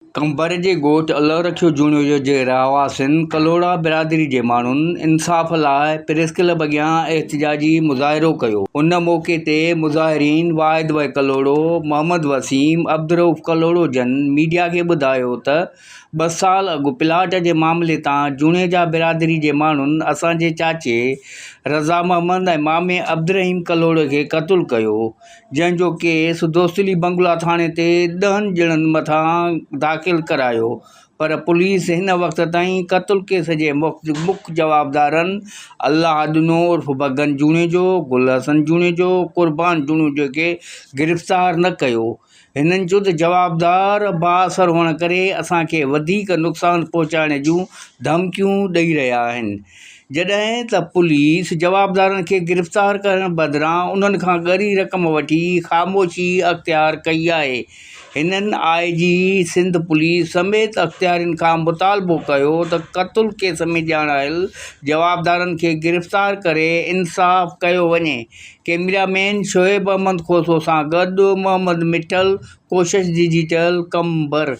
قمبر جي ڳوٺ الهه رکيو جوڻيجو جي رهواسين ڪلهوڙا برادري جي ماڻهن انصاف لاء پريس ڪلب اڳيان احتجاجي مظاهرو ڪيو. ان موقعي تي مظاهرين واحد وي ڪلهوڙو، محمد وسيم، عبدالرئوف ڪلهوڙو جن ميڊيا کي ٻڌايو ته ٻه سال اڳ پلاٽ جي معاملي تان جوڻيجا برادري جي ماڻهن اسان جي چاچي رضا محمد ۽ مامي عبدالرحيم ڪلهوڙي کي قتل ڪيو جنهن جو ڪيس دوستلي بنگلا ٿاڻي تي ڏهن ڄڻن مٿان داخل ڪرايو پر پوليس هن وقت تائين قتل ڪيس جي مک جوابدارن الله ڏنو عرف بگن جوڻيجو، گل حسن جوڻيجو، قربان جوڻيجو کي گرفتار نه ڪيو. هنن چيو ته جوابدار بااثر هئڻ ڪري اسان کي وڌيڪ نقصان پهچائڻ جون ڌمڪيون ڏئي رهيا آهن. جڏهن ته پوليس جوابدارن کي گرفتار ڪرڻ بدران انهن کان ڳري رقم وٺي خاموشي اختيار ڪئي آهي. هنن آء جي سنڌ پوليس سميت اختيارين کان مطالبو ڪيو ته قتل ڪيس ۾ ڄاڻايل جوابدارن کي گرفتار ڪري انصاف ڪيو وڃي. ڪئميرا مين شعيب احمد کوسو سان گڏ محمد مٺل، ڪوشش ڊجيٽل، قمبر.